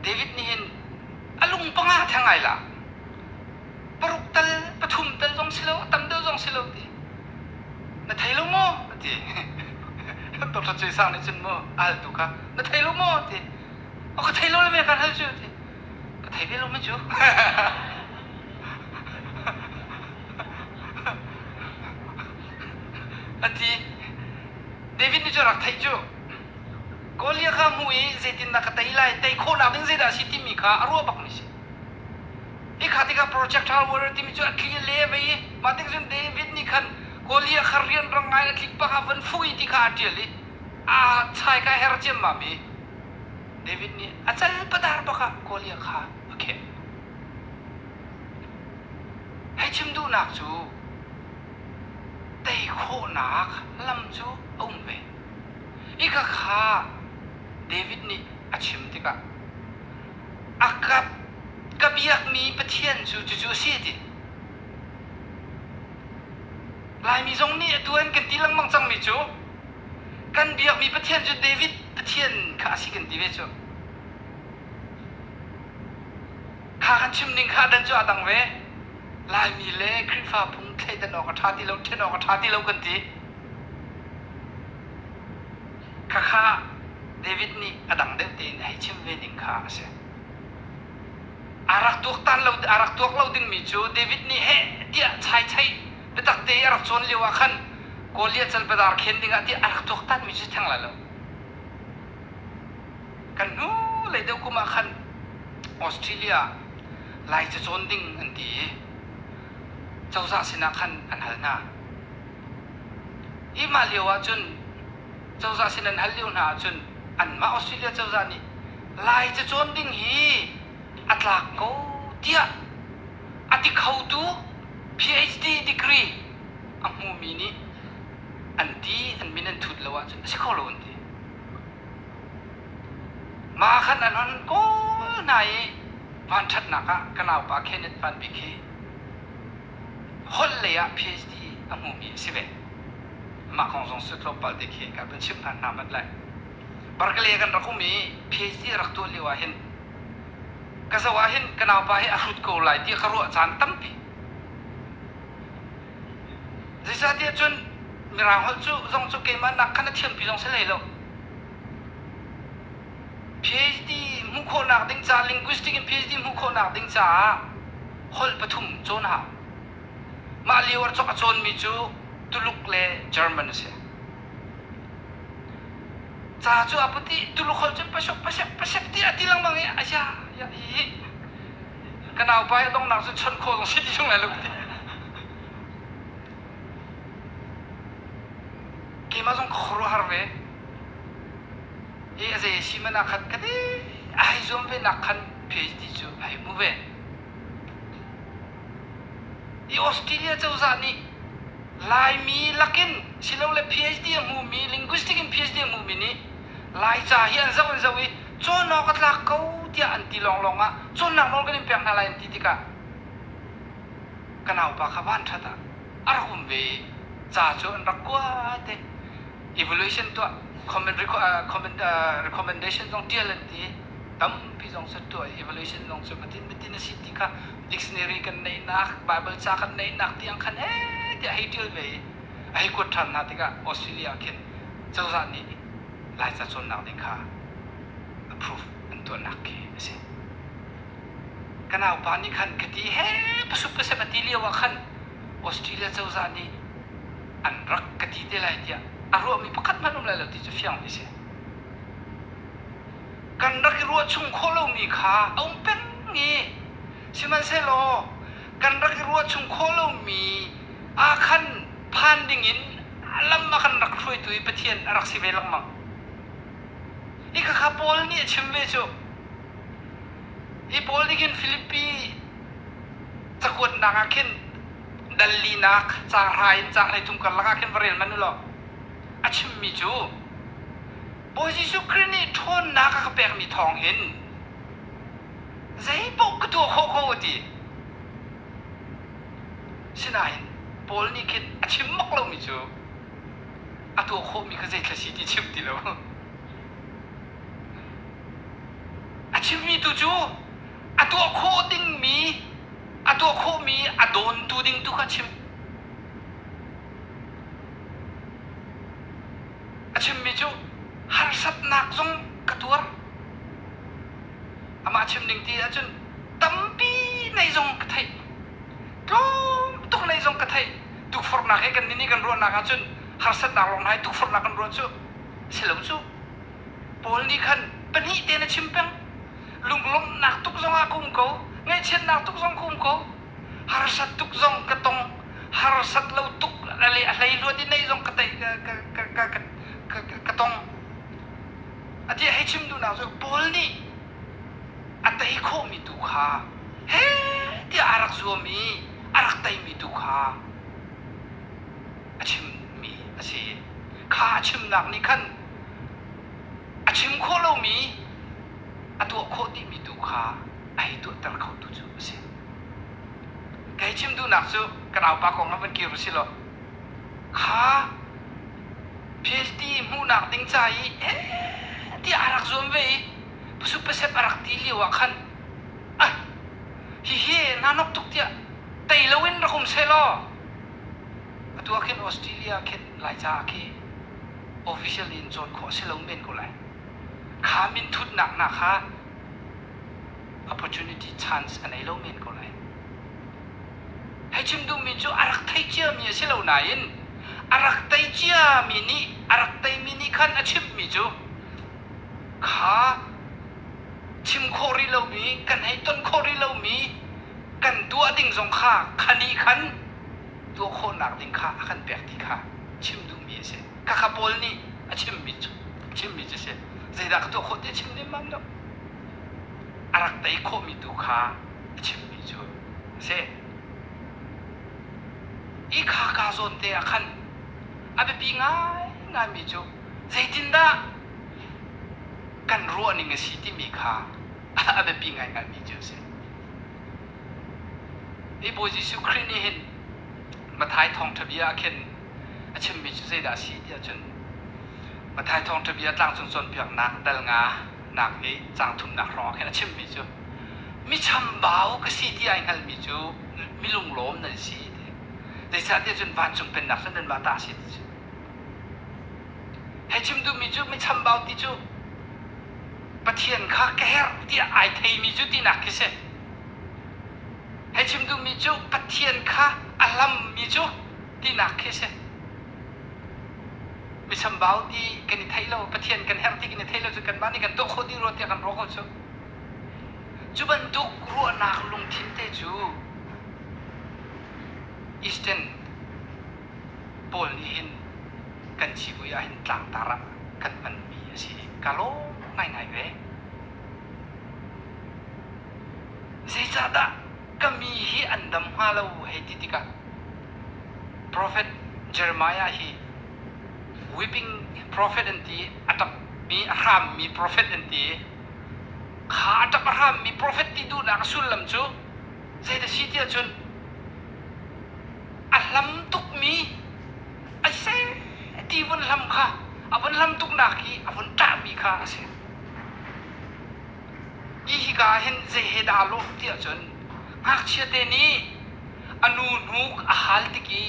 David nih hin a lung panga theng ai la. Paruk tal, pathum tal zong si lo, a tam deuh zong si lo ti. Na thei lo maw? a ti. Dr. Cuai Sang nih cun mu a haltu kha na thei lo maw? a ti. A ka thei lo le me kan hal cu a ti. Ka thei ve lo mi cu. A ti. David nih cu rak theih cu. Goliath kha hmu i zeitindah ka tei lai, tei khawhnak ding zeidah a si timi kha a ruah bakmi si. Hi kha tikah projectile warrior timi cu a tli a le ve i mah tik cun David nih khan Goliath kha rianrang ngai in a tlik bak ah van fuh i ti kha aa ṭial i aa chai kha her ciammam i David nih a cal padar bak ah Goliath kha a kheh. Hei chim duhnak cu tei khawhnak lam cu a um ve. Hika kha David nih a chim tikah a ka, ka biakmi Pathian cu cucu a si a ti. Laimi zong nih atu an kan ti lengmang cangmi cu kan biakmi Pathian cu David Pathian kha a si kan ti ve cu. Kha kan chim ning kha dan cu aa dang ve. Laimi le Khrihfa phung thleidan awk a ṭha ti lo, ṭhen awk a ṭha ti lo kan ti. Khakha David nih a dang deuh tein a hei chim ve ning kha a si. Aa rak tuaktan lo, aa rak tuak lo dingmi cu David nih heh tiah chaichai biatak te i a rak cawn lio ah khan Goliath calpadar khen dingah tiah a rak tuaktanmi cu theng lai lo. Kan hnu lei deuh kum ah khan Australia Lai ca cawn ding an ti i cozah sinah khan an hal hna. Hi mah lio ahcun cozah sin an hal lio hna ahcun anmah Australia cozah nih Lai ca cawn ding hi a tlak ko tiah a ti khotu PhD degree a hmumi nih an ti an min an thut lo ahcun a si kho lo an ti. Mah khan an hon kawl hna i vanṭhatnak ah ka naupa Kenneth Van Bik hi holh lei ah PhD a hmumi a si ve. Mah kong zong cu tlawmpal te khi ka vun chimh hna hna hmanh lai. Berkeley kan rak um i PhD a rak tuah lio ah hin. Ka zoh ah hin ka naupa hi a hrut ko lai tiah ka ruah caan tampi. Zeicahtiah cun Mirang holh cu zong cu keimah nak khan a thiampi zong si hlei lo. PhD hmuh khawhnak ding caah linguistic in PhD hmuh khawhnak ding caah holh pathum cawn a hau. Mah lio ah cawk a cawnmi cu Tuluk le German a si. Ca cu a put i Tuluk holh cun pasuk pasek pasek tiah a ti lengmang i aya ya hi ka naupa hi a donghnak cu chawnh khawh zong si ti chung lai lo ka ti. Keimah zong ka khuaruahhar ve. Hi a zei a si man ah khan ka ti a hei zuam ve nak khan PhD cu a hei hmu ve. Hi Australia cozah nih Laimi lakin silole PhD a hmumi linguistic in PhD a hmumi nih Laica hi an zoh an zoh i cawn awk a tlak ko tiah an ti lawnglawng ah cawnnak nawl kan in pek hna lai an ti tikah ka naupa kha vanṭhat ah a rak um ve i ca cu an rak kuat i evaluation tuah comment, comment, recommendation zong ṭial an ti tampi zong cu tuah evaluation zong cu matin matin a si ti kha dictionary kan neihnak Bible ca kan neihnak tiang khan he tiah hei ṭial ve i a hei kuat ṭhan hna tikah Australia ah khin cozah nih Laica cawnnak ding kha approve an tuahnak khi a si. Ka naupa nih khan ka ti he pasup pasep a ti lio ah khan Australia cozah nih an rak ka ti te lai tiah a ruahmi pakhat hmanh um lai lo ti cu fiang mi si. Kan rak i ruah chung khawh lomi kha a um peng i sihmanhsehlaw kan rak i ruah chung khawh lomi ah khan phan dingin lam a kan rak hruaitu i Pathian a rak si ve lengmang. Hi khakha Paul nih a chim ve cu. Hi Paul nih khin Filipi cakuatnak ah khin dal linak caang hra in caang 13 karlak ah khin va rel hmanh u law a chimmi cu Bawi Jesuh Khrih nih ṭhawnnak a ka pekmi thawng hin zeipaoh ka tuah khawh ko a ti. Sinain Paul nih khin a chim bak lomi cu a tuah khawhmi kha zeithla si ti chim ti lo. A chimmi tu cu a tuah khawh dingmi a tuah khawhmi a dawntu ding tu kha a chim. A chimmi cu harsatnak zong ka tuar. Amah chim ning ti ahcun tampi nei zong ka theih. Tlawm tuk nei zong ka theih. Tukforhnak he kan nih kan ruahnak ahcun harsatnak lawng hna hi tukforhnak kan ruah cu si lo cu. Paul nih khan pahnih tein a chim peng. Lunglawmhnak tuk zong ah ka um ko, ngaihchiatnak tuk zong ka um ko. Harsat tuk zong ka tong, harsat lo tuk a le a hleihluat i neih zong ka tei ka ka ka ka ka ka tong. A ti hei chim duhnak cu Paul nih a tei khawhmi tu kha he tiah a rak zuam i a rak teimi tu kha a chimmi a si. Kha a chimnak nih khan a chim khawh lomi a tuah khawh dihmi tu kha a hei tuahter khotu cu a si. Kei chim duhnak cu ka naupa kong ah van kir u si law kha PhD hmuhnak ding ca i eh tiah a rak zuam ve i pasupasep a rak ti lio ah khan ah hihi nanok tuk tiah tei loin rak um seh law atu ah khin Australia khin Laica ah khi official in cawn khawh a si lo men ko lai. Kha minthutnak hna kha opportunity chance a nei lo men ko lai. Hei chim duhmi cu a rak thei ciami a si lo nain a rak tei ciami nih a rak teimi nih khan a chimhmi cu kha chim khawh rih lomi kan hei ton khawh rih lomi kan tuah ding zong kha khani khan tuah khawhnak ding kha a kan pek ti kha chim duhmi a si. Khakha Paul nih a chimmi cu chimmi cu si. Zeidah ka tuah khawh ti a chim lemmam lo. A rak tei khawhmi tu kha a chimmi cu a si. I kha ka zawn te ah khan a biapi ngaingaimi cu zeitindah kan ruahning a si timi kha a biapi ngaingaimi cu a si. Hi Bawi Jesuh Khrih nih hin Matthai thawngṭha bia ah khin a chimmi cu zeidah a si tiah cun Matthai thawngṭha bia tlangcung cawnpiaknak dal nga nak i caang thumnak hrawng ah khin a chimmi cu. Mi chambau ka si ti ai hngalmi cu mi lunglawm nan si ti. Zeicahtiah cun vancung pennak cu nanmah ta a si ti cu. Hei chim duhmi cu mi chambau ti cu Pathian kha ka herh tiah ai theimi cu tinak khi si. Hei chim duhmi cu Pathian kha a hlammi cu tinak khi si. Mi chambau ti kan i theih lo, Pathian kan herh ti kan i theih lo cu kanmah nih kan tuah khawh dih rua tiah kan ruah ko cu. Cu bantuk ruahnak lungthin te cu Eastern pawl nih hin kan civui ah hin tlangtar ah kan hmanmi a si i ka lawm ngaingai ve. Zeicahdah ka mi hi an dam hnga lo hei ti tikah Profet Jeremiah hi weeping prophet an ti a ṭapmi a hrammi prophet an ti kha a ṭap a hrammi prophet ti duhnak a sullam cu zei dah si tiah cun a hlam tukmi a seh ti vun hlam kha a vun hlam tuknak i a vun ṭahmi kha a si. Hi hika ah hin zei he dah aa lawh tiah cun ngakchia te nih a nu hnuk a hal tik i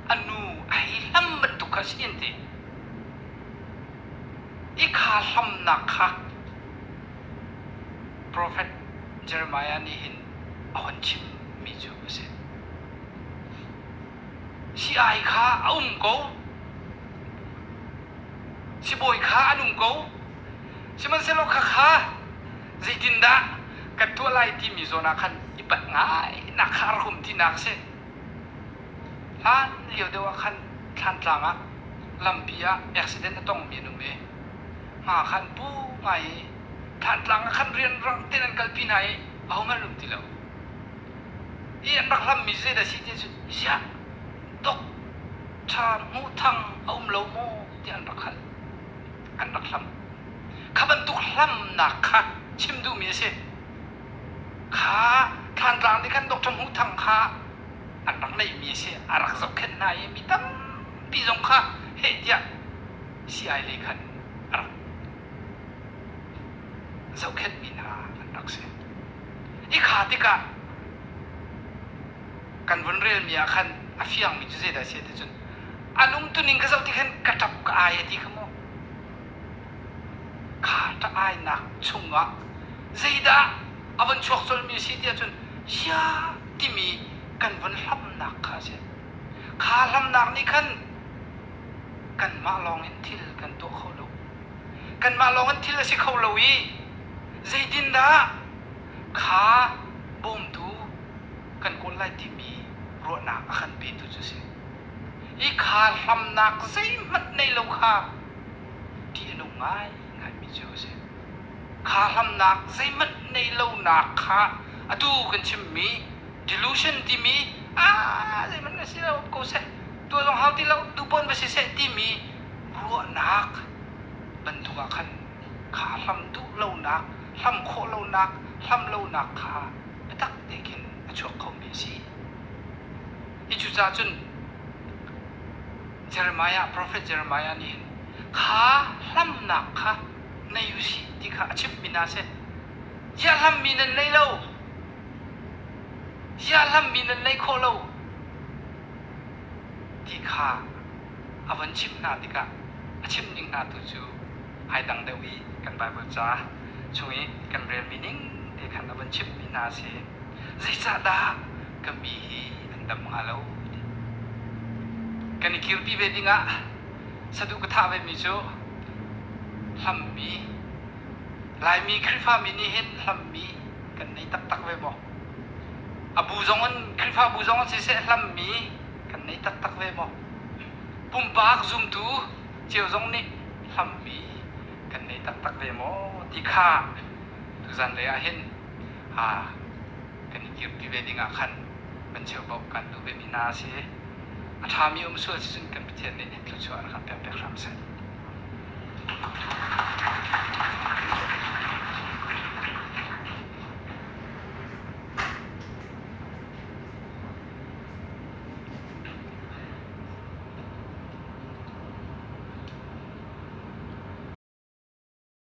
a nu a hei hlam bantuk kha a si an ti. I kha hlamnak kha Profet Jeremiah nih hin a hun chimmi cu a si. Si-ai kha a um ko. Sibawi kha an um ko. Sihmanhsehlaw khakha zeitindah kan tuah lai timi zawn ah khan i palh ngainak kha a rak um tinak a si. Hlan lio deuh ah khan Thlantlang ah lampi ah accident a tongmi an um i hma kha an pu ngai i Thlantlang ah khan rianrang tein an kalpi hna i ahohmanh an um ti lo. I an rak hlammi zeidah a si ti cun ziah Doctor Hmuh Thang a um lo maw tiah an rak hal. An rak hlam. Kha bantuk hlamnak kha chim duhmi a si. Kha Thlantlang nih khan Doctor Hmuh Thang kha an rak neihmi a si. A rak zohkhenh hna i mi tampi zong kha heh tiah sii lei khan a rak zohkhenhmi hna an rak si. I kha tikah kan vun relmi ah khan a fiangmi cu zeidah a si ti cun an umtuning ka zoh ti khan ka ṭap ka ai a ti kha mu. Kha ṭah ainak chungah zeidah a vun chuak colmi a si tiah cun sia timi kan vun hlamnak kha a si. Kha hlamnak nih khan kanmah lawngin thil kan tuah kho lo. Kanmah lawngin thil a si kho lo i zeitindah kha bawmtu kan kawl lai timi ruahnak a kan petu cu a si. Hi kha hlamnak zeihmanh nei lo kha ṭih a nung ngaingaimi cu a si. Kha hlamnak zeihmanh nei lonak kha atu kan chimmi delusion timi ah zeihmanh na si lo ko seh tuah zong hau ti lo duhpawn va si seh timi ruahnak bantuk ah khan kha hlam duh lonak hlam khawh lonak hlam lonak kha biatak te khin a chuak khomi a si. Hi cucaah cun Jeremiah, profet Jeremiah nih hin kha hlamnak kha nei u sih ti kha a chimhmi hna a si. Ziah hlammi nan nei lo? Ziah hlammi nan nei khawh lo? Ti kha a von chimh hna tikah a chimh ning hna tu cu ai dang deuh i kan Baibal ca chung i kan relmi ning te khan a von chimhmi hna a si. Zeicahdah ka mi hi an dam hnga lo ti. Kan i kirpi ve dingah saduh ka thah vemi cu hlammi Laimi Khrihfami nih hin hlammi kan nei taktak ve maw? A bu zong in Khrihfabu zong in siseh hlammi kan nei taktak ve maw? Pumpak zumtu cio zong nih hlammi kan nei taktak ve maw ti kha tuzan lei ah hin kan i kirpi ve ding ah khan kan cheubauh kan duh vemi hna a si. A ṭhami um sual si cun kan Pathian nih thluachuah rak kan pek piak hram seh.